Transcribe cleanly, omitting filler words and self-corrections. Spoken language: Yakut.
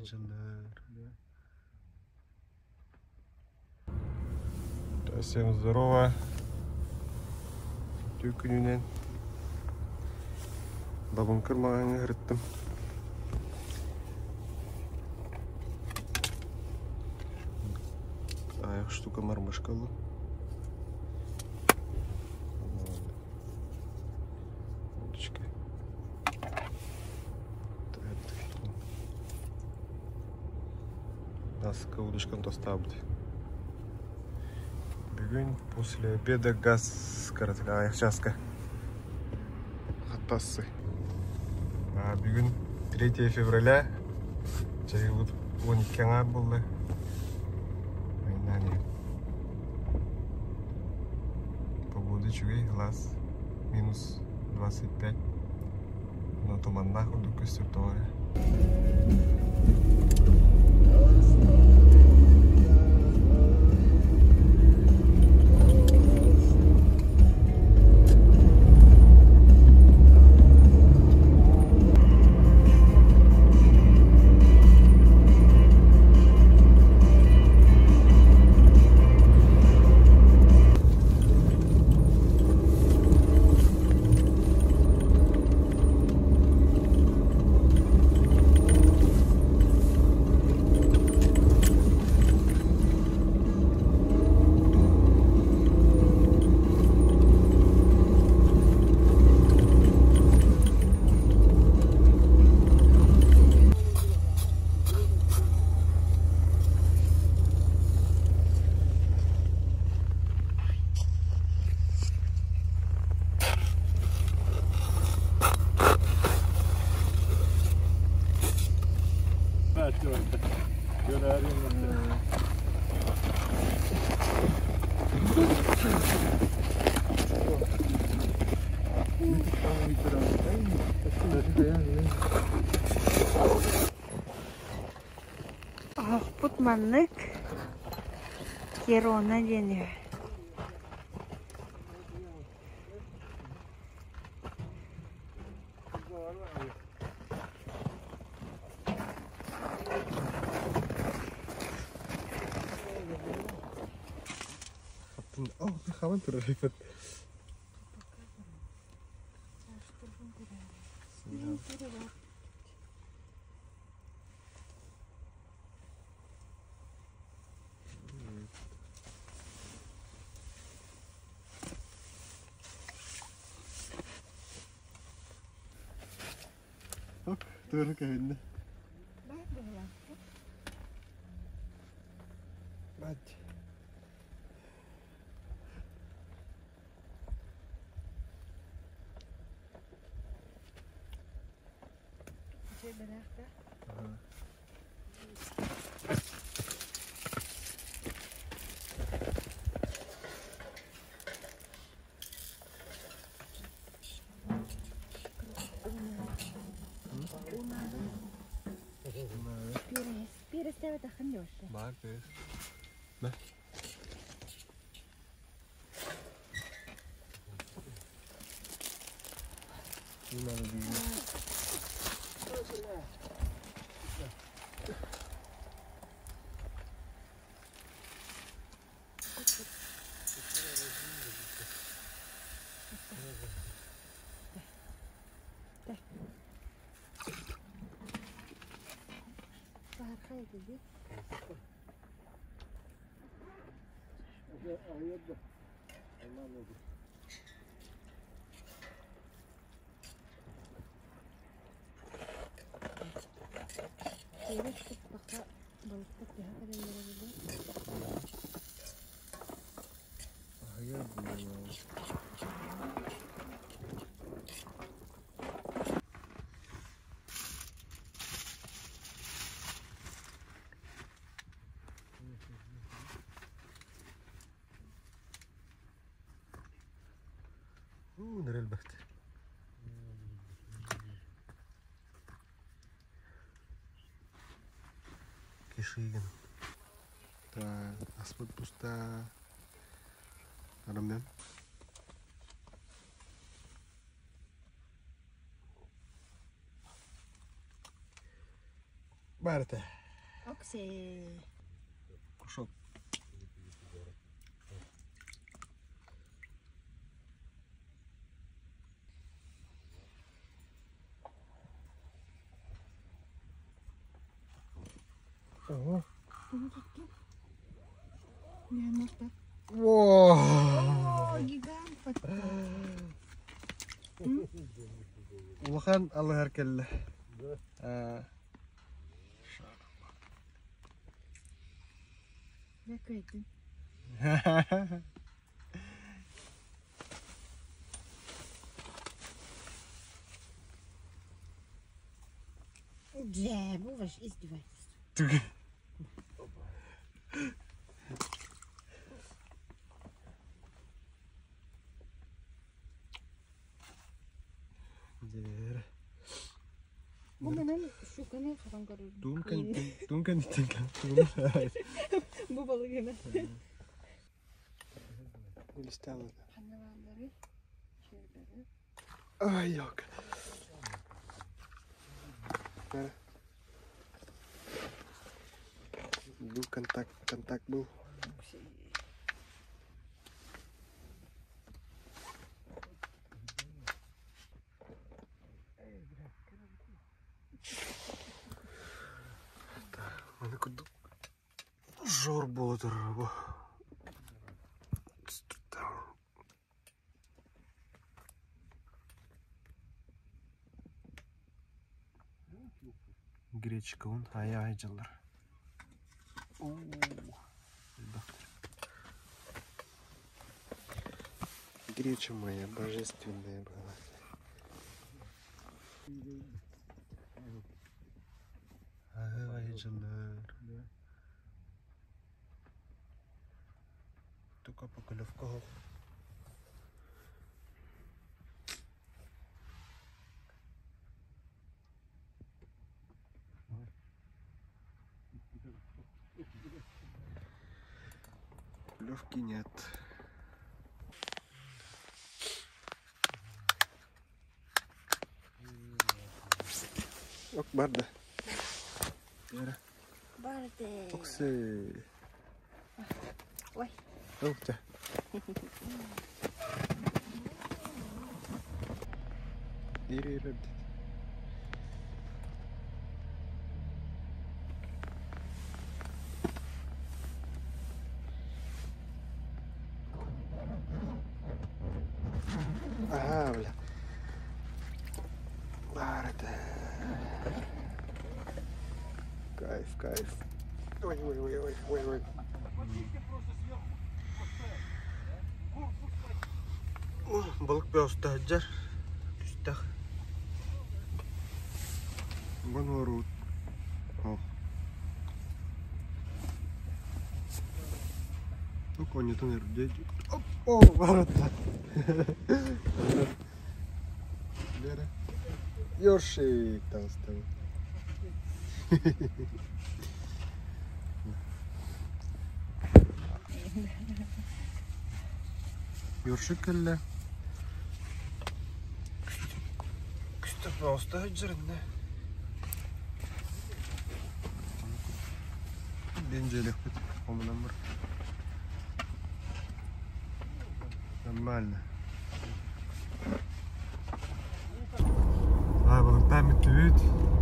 Сылдьаллар. Всем здорово. Үтүө күнүнэн. Дабыҥкыр маҕаҥҥа сырыттым. Аҕыйах штука мормышка ыллым. Удочка. Наска удочкам тастаабыт. Бүгүн после обеда газ аҕыйах чааска хаттассы. Бүгүн 3 февраля чайыбыт 12 аҥаар буолла. Айнаан Погода үчүгэй, сылаас, минус 25. Но туманнаах курдук көстөр тоҕо эрэ. Оһохпут маннык Керона диэн үһү. Хабан турар Туора көһүннэ. Бать. Баар перец. Мэ. Элбэхтэр. Кишигин. Аспыт буста. Араммен. Баар этэ. Оксей. Кушок. Ого. Не, может так. О! О, гигант подпал. Улахан алыһар кэллэ. Я кыйдым. Дьэ, бу ваш издевательство. Дьиэр. Бу манан щуканы хабан көрөрүм. Туун кэнниттэн Бу балыгына. Илистаалыга. Ханна бааллары? Чербери. Ай, yok. Был контакт, контакт был. Маны курдук жор буола турар бу. Гречка он ая дьыллар. Греча моя божественная была. Ай дьыллар. Только поклевка. Поклевки нет. Ок, барда. Барде. Оксы. Ой. Ух ты. Ага, бля. Барда. Кайф, кайф. Ой, ой, ой, ой, ой, ой. Балык бөҕөстөһүдьэр түстэх. Бонорут. Ну, конетон эрдеть. Оп, о, ворота. Лера. Ёршик там стоит. Ёршик кэллэ. Күстэх бөҕөстөһүдьэриннэ. Бенжелехпит хомунан бар. Нормально. Балыктаан бүттүбүт.